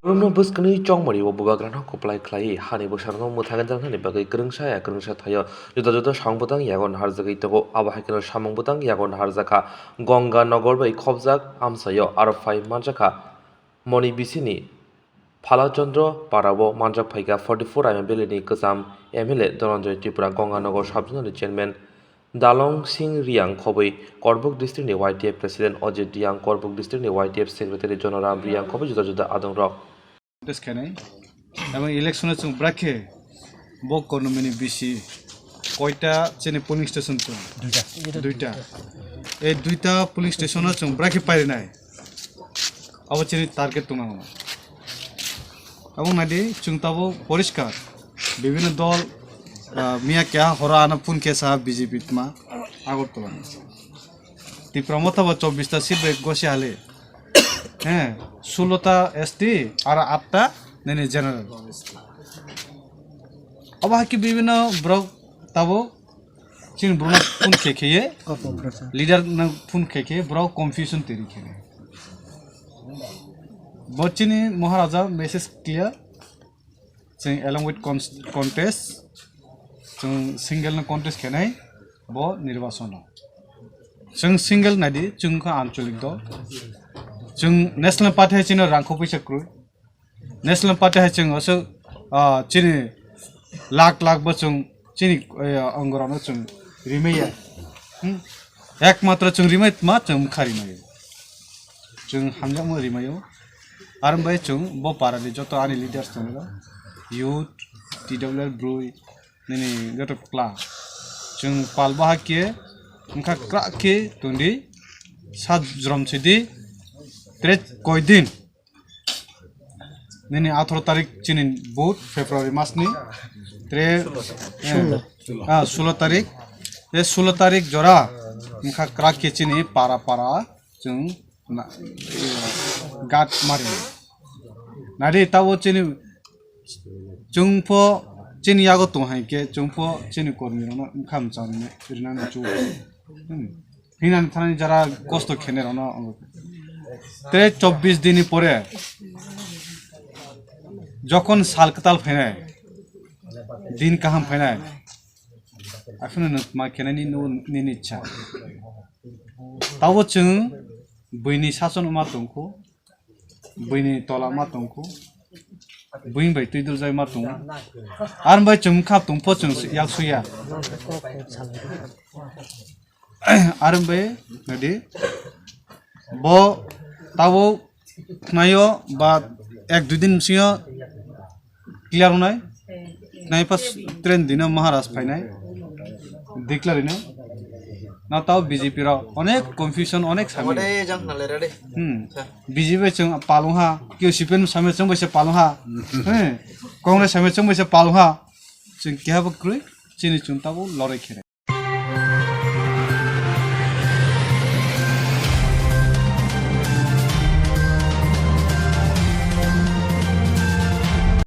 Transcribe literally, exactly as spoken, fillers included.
Borokno bwskangni chongmani o bubagrano kwplai khlaiwi hani bwsarokno mwthangwi tangnani bagwi kwrwngsa ya kwrwngsa thaio juda juda samung bwtang yago naharjagwi tongo. Abo hai kheno samung bwtang yago naharjakha Ganga Nagar bai khopjak amchaio, aro phai manjakha Moni bisini Phalachandra Parao manjak phaikha forty four M M Valley ni kwcham M L A Dhananjay Tripura, Ganga Nagar Sub Zonal ni Chairman Dalong Singh Riang khobwi Korbuk District ni Y T F President Ajit Riang, Korbuk District ni Y T F Secretary Jonoram Riang khobwi juda juda adongrok. Contest khainai. Abo election o chwng bwrakhe bo Kornomini bisi koita chini polling station chwng? Duita. Duita. Ei duita polling station o chwng bwrakhe pairinai. Abo chini target tongma. Abo nadi chwng tabo poriskar. Bibhinno dol, ah, miya kya hora ano phone khe sa B J P tma Agartala. Tipra Motha bo chobbish ta seat bai gosi hale. He, sullo ta S T, aro atta nini general. Abo haki bibhinno borok tabo chini borokno phone khe kheye, leader no phone khe kheye, borok confusion teri khene. Bo chini Maharaja message clear, chwng along with cons-, contest, chwng single no contest khenai bo nirbachon o. Chwng single naidi, chwng kha ancholik dol. Chwng national party hai chini rangkho puisa kwrwi. National party hai chwng aswk, ah, chini lakh lakh bo chwng chini, eh, ongorokno chwng rimaiya. Hmm? Ekmatro chwng rimai tma chwng wngkha rimaio. Chwng hamjakma rimaio. Aro bai chwng bo parani joto ani leaders tongo. Youth, T W L brwi, nini joto kwkla. Chwng pal bahai khe wngkha kwrak khe tongdi. Sat jrom sidi. Tre koidin. Nini atharo tarik chini vote February mas ni. Tre, eh, ah, sulo tarik. E sulo tarik jora wngkha kwrak khe chini para para chwng na, gat mari. Nadi tabo chini chwngpho chini yago tong hai khe chwngpho chini kormi rokno wngkha mwchang rinani chu. Hmm. Hinani thanani jara kosto khene rokno. Te chobbish dini pore jokhon sal kwtal phainai, din kaham phainai, aphino nwng ma khenani nini ichha. Tabo chwng buini sason wngma tongkhu, buini tola ma tongkhu, buini bai twi duljaima tongo. Ar bai chwng kha tongpho chwng yak suya. Ar bai nadi bo tabo khnaio ba ek dui din bisingo clear wngnai. Nai pas train dino Maharaj phainai. Declare ino. Na tao B J P rok onek confusion, onek sami. Ode jang na lere de. Hmm. B J P chwng palung ha, kyo C P M sami chwng bai se palung ha. Hmm. Congress sami chwng bai se palung ha. Chwng keha bo krwi, chini chwng tabo lorai khere.